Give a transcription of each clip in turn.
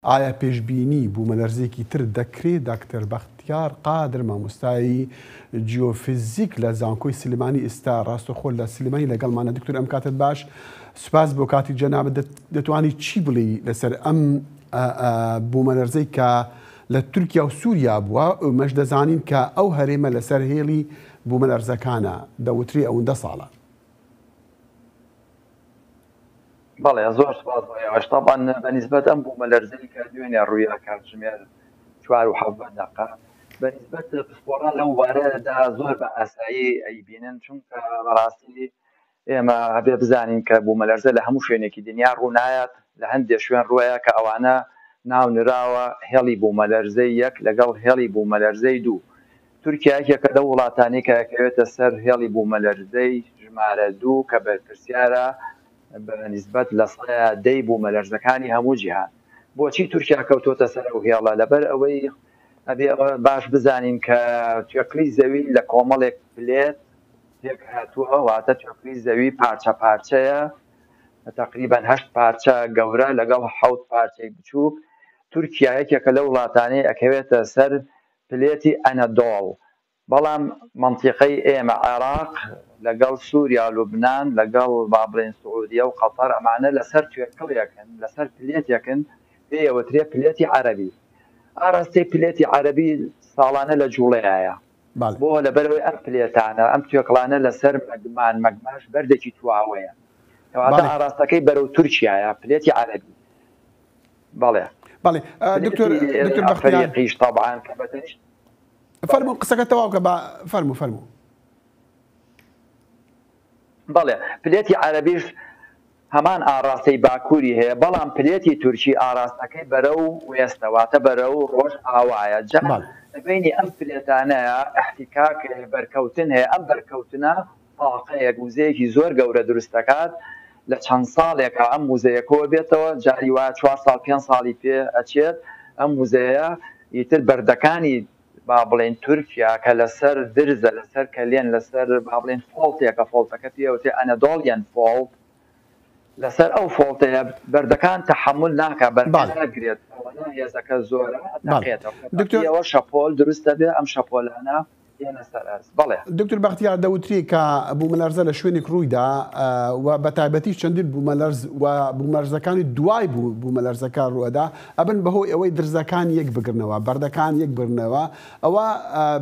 ئایا پێشبینی بوومەلەرزێکی تر دەکرێ؟ داکتەر بەختیار قادر مامۆستای جیۆفیزیک لە زانکۆی سلێمانی ئیستا ڕاستەوخۆ لە سلێمانی لەگەڵمانە. دکتۆر ئەم کاتت باش، سوپاس بۆ کاتی جەنابت. دەتوانی چی بڵێی لەسەر ئەم بوومەلەرزەی کە لە تورکیا و سووریا بووە؟ ئێمەش دەزانین کە ئەو هەرێمە لەسەر هێڵی بوومەلەرزەکانە، دەوترێ ئەوندە ساڵە. بەڵێ زۆر سوپاس بۆ ئێوەش. تەبعەن بە نیسبەت ئەم بوومەلەرزەی کە دوێنێ ڕوویا کاتژمێر چوار و حەڤدە دەقە، بە نیسبەت پسپۆڕان لەو بارەدا زۆر بە ئاسایی ئەیبینن، چونکە بەڕاستی ئێمە ئەبێ بزانین کە بوومەلەرزە لە هەموو شوێنێکی دنیا ڕوونایات، لە هەندێ شوێن ڕووەیە کە ئەوانە ناو نراوە هێڵی بوومەلەرزەی یەک لەگەڵ هێڵی بوومەلەرزەی دوو. تورکیا یەکێکە لەو وڵاتانەی کە ئەکەوێتە سەر هێڵی بوومەلەرزەی ژمارە دوو کە بەرپرسیارە بە نیسبەت لە 10% بوومەلەرزەکانی هەموو جیهان. بۆچی تورکیا کەوتۆتە سەر ئەو هێڵە؟ لەبەر ئەوەی ئەبێ ئەوە باش بزانین کە توێکڵی زەوی لە کۆمەڵێک plate پێکهاتووە، واتە توێکڵی زەوی پارچە پارچەیە، تەقریبەن هەشت پارچە گەورە لەگەڵ حەوت پارچەی بچووک. تورکیا یەکێکە لەو وڵاتانەی ئەکەوێتە سەر plate ی ئەنەدۆڵ، بەڵام مەنتیقەی ئێمە عێراق لەگەڵ سوریا لوبنان لەگەڵ با بڵێین سعودیە و قەتەر ئەمانە لەسەر توێکڵێکن لەسەر plate ێکن پێی ئەوترێ plate ی عەرەبی. ئاراستەی plate ی عەرەبی ساڵانە لە جوڵەیایە. بۆ؟ لەبەرئەوەی ئەم plate انە ئەم توێکڵانە لەسەر مەگمان، مەگماش بەردێکی تواوەیە، کەواتە ئاراستەکەی بەرەو تورکیایە plate ی عەرەبی. بەڵێ. بەڵێ دکتۆر دکتۆر بەختیار. ئەفەریقیش تەبعەن کە بە تەنیشت. فەرموو قسەکە تەواو کە با فەرموو فەرموو. بەڵێ plate ی عەرەبیش هەمان ئاڕاستەی باکووری هەیە بەڵام plate ی تورکی ئاڕاستەکەی بەرەو west ە واتە بەرەو ڕۆژ ئاوایە جا لە بەینی ئەم plate انەیە احتکاک هەیە بەرکەوتن هەیە ئەم بەرکەوتنە تاقەیەک وزەیەکی زۆر گەورە دروست دەکات لە چەند ساڵێکا ئەم وزەیە کۆ بێتەوە جاری وایە چوار ساڵ پێنج ساڵی پێ ئەچێت ئەم وزەیە ئیتر بەردەکانی با بڵێین تورکیا کە لەسەر درزە لەسەر کەلێن لەسەر با بڵێین fault ێکە fault ەکە پێ ئەوترێ Anatolian fault لەسەر ئەو fault ەیە بەردەکان تەحەمول ناکا بەردە ناگرێت ئەوەنە هێزەکە زۆرە ئەتەقێتەوە دکتۆر شەپۆل دروست دەبێ ئەم شەپۆلانە دێنە سەر ئەرز. بەڵێ. دکتۆر بەختیار دەوترێ کە بوومەلەرزە لە شوێنێک ڕوویدا و بە تایبەتیش چەندین بوومەلەرز و بوومەلەرزەکانی دوای بوومەلەرزەکە ڕووئەدا ئەبن بەهۆی ئەوەی درزەکان یەک بگرنەوە بەردەکان یەک بگرنەوە ئەوە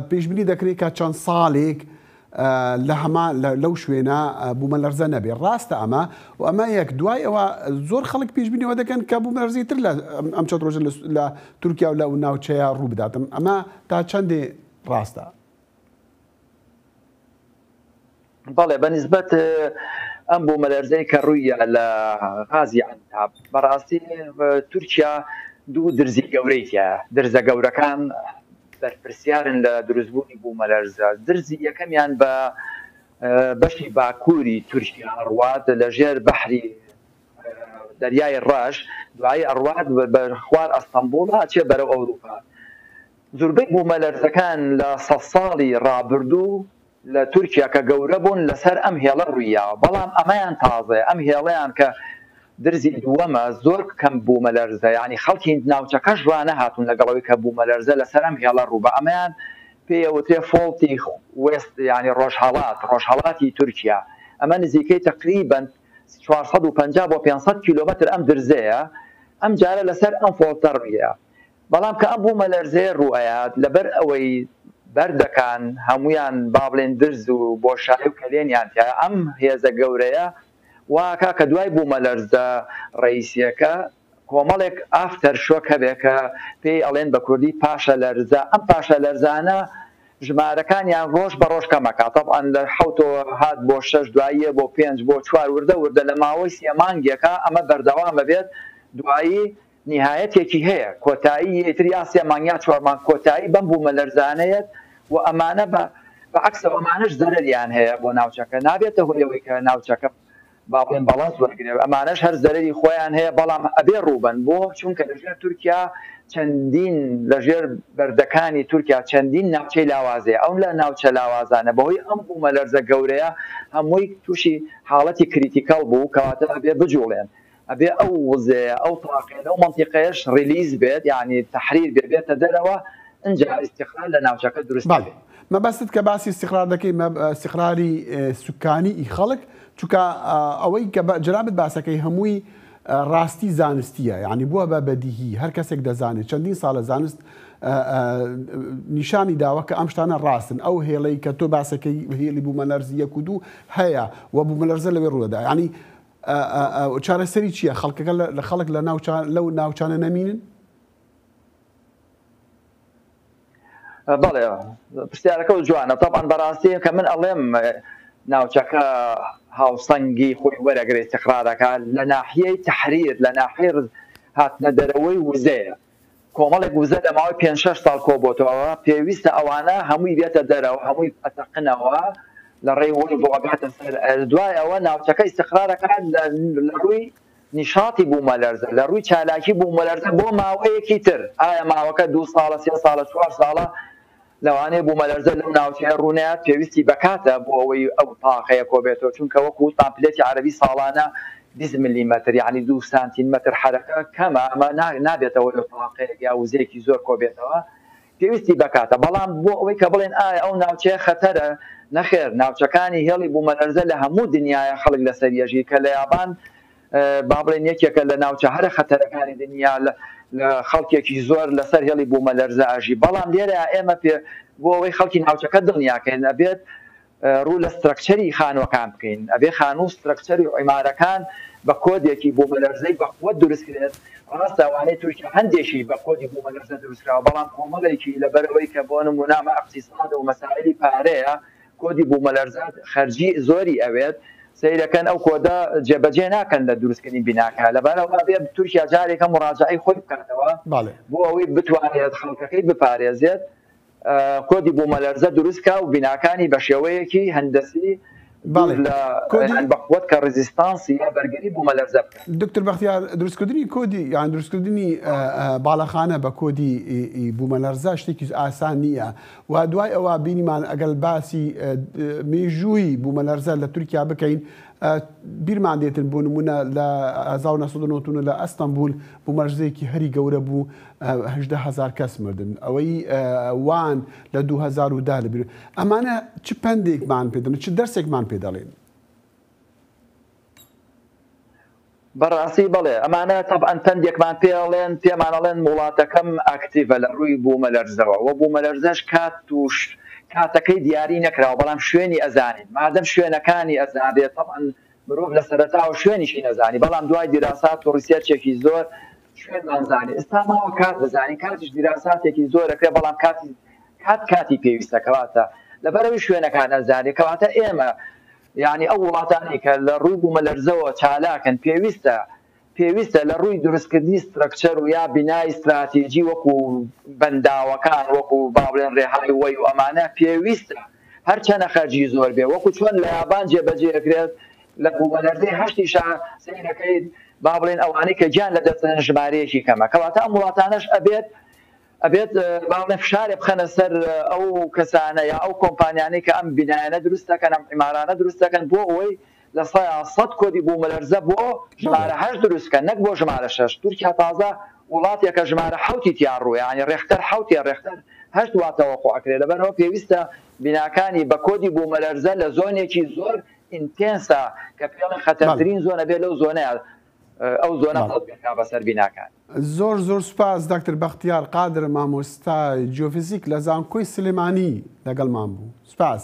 پێشبینی دەکرێت کە چەند ساڵێک لە هەمان لەو شوێنە بوومەلەرزە نەبێ ڕاستە ئەمە و ئەمە یەک دوای ئەوە زۆر خەڵک پێشبینیەوە دەکەن کە بوومەلەرزەی تر لە ئەم چەند ڕۆژە لە تورکیا و لەو ناوچەیە ڕوو بداتن ئەمە تا چەندێ ڕاستە؟ بەڵێ بە نیسبەت ئەم بوومەلەرزەی کە ڕوویە لە غازی عەنتاب بەڕاستی تورکیا دوو درزی گەورەی تیایە درزە گەورەکان بەرپرسیارن لە دروستبوونی بوومەلەرزە درزی یەکەمیان بە بەشی باکووری تورکیا ئەڕوات لە ژێر بەحری دەریای ڕەش دوایی ئەڕوات بە خوار ئەستەنبوڵ ئەچێ بەرەو ئەوروپا زوربەی بوومەلەرزەکان لە سەدساڵی ڕابردوو لە تورکیا کە گەورە بوون لەسەر ئەم هێڵە ڕوویاوە، بەڵام ئەمەیان تازەیە، ئەم هێڵەیان کە درزی دووەمە زۆر کەم بوومەلەرزە، یانی خەڵکی ناوچەکەش ڕانەهاتوون لەگەڵ ئەوەی کە بوومەلەرزە لەسەر ئەم هێڵە ڕووبا، ئەمەیان پێی ئەوترێ fault ی west یانی ڕۆژهەڵات، ڕۆژهەڵاتی تورکیا، ئەمە نزیکەی تەقریبەن 450 بۆ 500 کیلۆمەتر ئەم درزەیە، ئەمجارە لەسەر ئەم fault ە ڕوویە. بەڵام کە ئەم بوومەلەرزەیە ڕووئەیات لەبەر ئەوەی بەردەکان هەموویان با بڵێین درز و بۆشایی و کەلێنیان تیایە ئەم هێزە گەورەیە واکا کە دوای بوومەلەرزە ڕەئیسیەکە کۆمەڵێک aftershock هەبێ کە پێی ئەڵێن بە کوردی پاشە لەرزە ئەم پاشە لەرزانە ژمارەکانیان ڕۆژ بە ڕۆژ کەمەکا تەبعەن لە حەوتەوە هات بۆ شەش دواییە بۆ پێنج بۆ چوار وردە وردە لە ماوەی سێ مانگێکا ئەمە بەردەوام ئەبێت دوایی نیهایەتێکی هەیە، کۆتایی یە ئیتر یا سێ مانگ یا چوار مانگ کۆتایی بەم بوومەلەرزانەیەت و ئەمانە بە بە عەکسەوە ئەمانەش زەرەریان هەیە بۆ ناوچەکە نابێتە هۆی ئەوەی کە ناوچەکە با بڵێن باڵانس وەرگرێ ئەمانەش هەر زەرەری خۆیان هەیە بەڵام ئەبێ ڕووبەن بۆ چونکە لەژێر تورکیا چەندین لەژێر بەردەکانی تورکیا چەندین ناوچەی لاوازەیە ئەو لە ناوچە لاوازانە بەهۆی ئەم بوومەلەرزە گەورەیە هەمووی تووشی حاڵەتی critical بوو کەواتە ئەبێ بجوڵێن. ئەبێ ئەو وزەیە ئەو تاقەیە لەو مەنتیقەیەش release بێت یانی تەحریر بێ بێتە دەرەوە ئینجا ئیستیقرار لە ناوچەکە دروست بەڵێ دەبێ. مەبەستت کە باسی ئیستیقرار دەکەی ئیستیقراری سوکانی ئی خەڵک چونکە ئەوەی کە جەنابت باسەکەی هەمووی ڕاستی زانستیە یانی بووە بە بەدیهی هەر کەسێک دەزانێت چەندین ساڵە زانست نیشانی داوە کە ئەم شتانە ڕاستن ئەو هێڵەی کە تۆ باسەکەی هێڵی بوومەلەرز یەک و دوو هەیە و بوومەلەرزە لەوێ ڕوودەدا یانی چارەسەری چییە؟ خەڵکەکە لە خەڵک لە ناوچە لەو ناوچانە نەمینن؟ بەڵێ پرسیارەکە و جوانە تەبعەن بەڕاستی کە من ئەڵێم ناوچەکە هاوسەنگی خۆی وەرەگرێت استقرارەکە لە ناحیەی تحریر لە ناحیەی هاتنە دەرەوەی وزەیە کۆمەڵێک وزە لە ماوەی پێنج شەش ساڵ کۆبۆتەوە، پێویستە ئەوانە هەمووی بێتە دەرەوە، هەمووی ئەتەقنەوە لە ڕێی وەرزەوە ئەگاتە سەر ئەرز، دوای ئەوە ناوچەکە ئیستقرار ئەکات لە ڕووی نیشاتی بوومەلەرزە، لە ڕووی چالاکی بوومەلەرزە بۆ ماوەیەکی تر، ئایا ماوەکە دوو ساڵە، سێ ساڵە، چوار ساڵە، لەوانەیە بوومەلەرزە لەو ناوچەیە ڕوونەیات، پێویستی بە کاتە بۆ ئەوەی ئەو تاقەیە کۆبێتەوە، چونکە وەکو وتمان plate ی عەرەبی ساڵانە 20 ملیمەتر یانی دوو سانتیمەتر حەرەکە کەمە، ئەمە نابێتە هۆی ئەو تاقەیەک یا وزەیەکی زۆر کۆبێتەوە، پێویستی بە کاتە. بەڵام بۆ ئەوەی کە بڵێن ئایا ئەو ناوچەیە خەتەرە، نەخێر، ناوچەکانی هێڵی بوومەلەرزە لە هەموو دنیایە خەڵک لەسەری ئەژی، کە لە یابان با بڵێین یەکێکە لە ناوچە هەرە خەتەرەکانی دنیا لە خەڵکێکی زۆر لەسەر هێڵی بوومەلەرزە ئەژی بەڵام لێرە ئێمە پێ بۆ ئەوەی خەڵکی ناوچەکە دڵنیاکەین ئەبێت ڕوو لە structure ی خانوەکان بکەین ئەبێ خانوو structure ی عیمارەکان بە کۆدێکی بوومەلەرزەی بەقوەت دروست کرێت ڕاستە ئەوانەی تورکیا هەندێکی بە کۆدی بوومەلەرزە دروستکراوە بەڵام کۆمەڵێکی لەبەرئەوەی کە بۆ نموونە ئەمە ئیقتیساد و مەسائلی پارەیە کۆدی بوومەلەرزە خەرجی زۆری ئەوێت، سەیرەکەن ئەو کۆدە جێبەجێ ناکەن لە دروستکردنی بیناکە، لەبەرئەوە ئەبێ تورکیا جارێکە موراجەعەی خۆی بکاتەوە بۆ ئەوەی بتوانێت خەڵکەکەی بپارێزێت، کۆدی بوومەلەرزە دروست کا و بیناکانی بە شێوەیەکی هەندەسی دوور لە یان بە قوت کە resistance ی یا بەرگری بوومەلەرزە بکات. دکتۆر بەختیار دروستکردنی کۆدی یان دروستکردنی باڵەخانە بە کۆدی بوومەلەرزە شتێکی ئاسان نییە و دوای ئەوە بینیمان ئەگەر باسی مێژووی بوومەلەرزە لە تورکیا بکەین بیرمان دێتن بۆ نمونە لە 1999 لە ئەستەنبول بوومەلەرزەیەکی هەری گەورە بوو 18 هەزار کەس مردن ئەوەی وان لە 2010 لە بیر ئەمانە چ پەندێکمان پێ دەڵێن چ دەرسێکمان پێ دەڵێن؟ بەڕاستی بەڵێ ئەمانە تەبعەن پەندێکمان پێ ئەڵێن پێمان ئەڵێن وڵاتەکەم active ە لە ڕووی بوومەلەرزەوە وە بوومەلەرزەش کات و کاتەکەی دیاری نەکراوە بەڵام شوێنی ئەزانین مادەم شوێنەکانی ئەزانرێت تەبعەن مرۆڤ لە سەرەتاوە شوێنیشی نەزانی بەڵام دوای دیراسات و research ێکی زۆر شوێنمان زانی ئێستا ماوە کات بزانین کاتیش دیراساتێکی زۆر ئەکرێ بەڵام کاتی کات کاتی پێویستە کەواتە لەبەرەوەی شوێنەکان ئەزانێ کەواتە ئێمە یانی ئەو وڵاتانەی کە لە ڕووی بوومەلەرزەوە چالاکن پێویستە پێویستە لە ڕووی دروستکردنی structure و یا بینای ستراتیجی وەکو بەنداوەکان وەکو با بڵێن ڕێهای وەی و ئەمانە پێویستە هەرچەنە خەرجی زۆر بێ وەکو چۆن لە یابان جێبەجێ ئەکرێت لە بوومەلەرزەی هەشتیشا سەیرەکەیت با بڵێن ئەوانەی کە گیان لە دەست دەدەن ژمارەیەکی کەمە کەواتە ئەم وڵاتانەش ئەبێت ئەبێت با بڵێن فشارێ بخەنە سەر ئەو کەسانە یا ئەو کۆمپانیانەی کە ئەم بینایانە دروست دەکەن ئەم عیمارانە دروست دەکەن بۆ ئەوەی 100% کۆدی بوومەلەرزە بۆ ژمارە هەشت دروست بکەن نەک بۆ ژمارە شەش تورکیا تازە وڵاتێکە ژمارە حەوتی تیا ڕووە یانی ڕێختەر حەوتێ ڕێختەر هەشت وا تەوەقوع ئەکرێ لەبەرئەوە پێویستە بیناکانی بە کۆدی بوومەلەرزە لە zone ێکی زۆر intense ە کە پێڵێن خەتەرترین zone ە بێ لەو zone ەیە ئەو zone ە تەتبیق کا بەسەر بیناکان. زۆر زۆر سوپاس دکتر بەختیار قادر مامۆستای جیۆفیزیک لە زانکۆی سلێمانی لەگەڵمان بوو سوپاس.